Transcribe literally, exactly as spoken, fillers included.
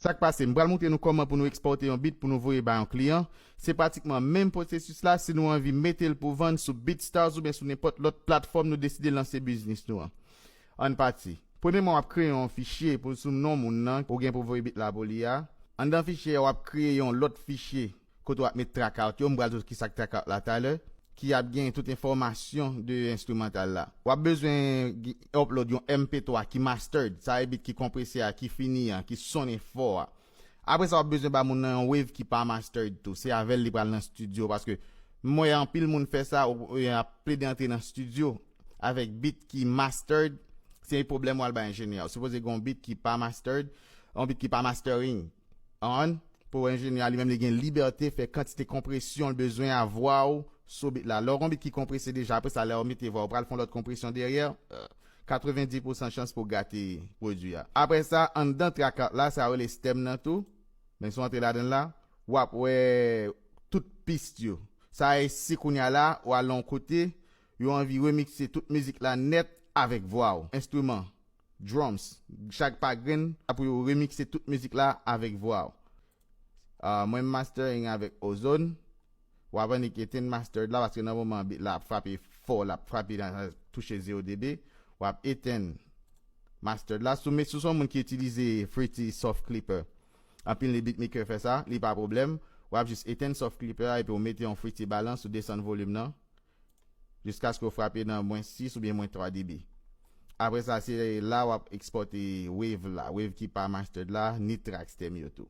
Sa k pase, m pral montre nou kòman pou nou ekspòte yon beat pou nou voye ba yon kliyan. Se pratikman menm pwosesis la si nou anvi mete l pou vann sou BeatStars oubyen sou nenpòt lòt platfòm nou deside lanse biznis nou an. Ann pati. Premyèman, w ap kreye yon fichye pou sou non moun nan ou gen pou voye beat la pou li a. Anndan fichye a, w ap kreye yon lòt fichye kote w ap met track out yo. M pral di w kisa k track out la talè, ki ap gen tout enfòmasyon de enstrimantal la. W ap bezwen gi- upload yon M P twa ki mastered, sa e beat ki konprese a, ki fini an, ki sonnen fò a. Apre sa, w ap bezwen ba moun nan yon wave ki pa mastered tou. Se avè l li pral nan studio, paske m wè anpil moun fè sa, ou, ou y ap plede antre nan studio avèk beat ki mastered, se pwoblèm w al bay enjenyè. Ou sipoze gen yon beat ki pa mastered, yon beat ki pa mastering. An, pou enjenyè a li menm li gen libète fè kantite konpresyon l bezwen a vwa w sou beat la. Lè w gen yon beat ki konprese deja, apre sa, lè w mete vwa w, pral fè yon lòt konpresyon dèyè, euh, katrevenndis pousan chans pou w gate pwodui a. Apre sa, anndan track out la, sa rele stem nan tou. Men si w antre ladan l la, w ap wè tout pis yo. Sa e si kounye a la, w al nan yon kote, yo anvi remikse tout mizik la nèt avèk vwa w. Enstriman, drums, chak pa grenn, pou yo remikse tout mizik la avèk vwa w. Ah, mwen m mastering avèk Ozone. W ap annik etenn mastered la, paske nan moman beat la ap frape fò, l ap frape nan touche zero dB. W ap etenn mastered la. Si w met, si w se yon moun ki itilize Fruity Soft Clipper, anpil de beatmaker fè sa, li pa pwoblèm. W ap jis etenn Soft Clipper a epi w mete yon Fruity Balance ou desann volim nan jiskaske w frape nan mwens sis oubyen mwens twa dB. Apre sa, se la w ap ekspòte wave la, wave ki pa mastered la, ni track stem yo tou.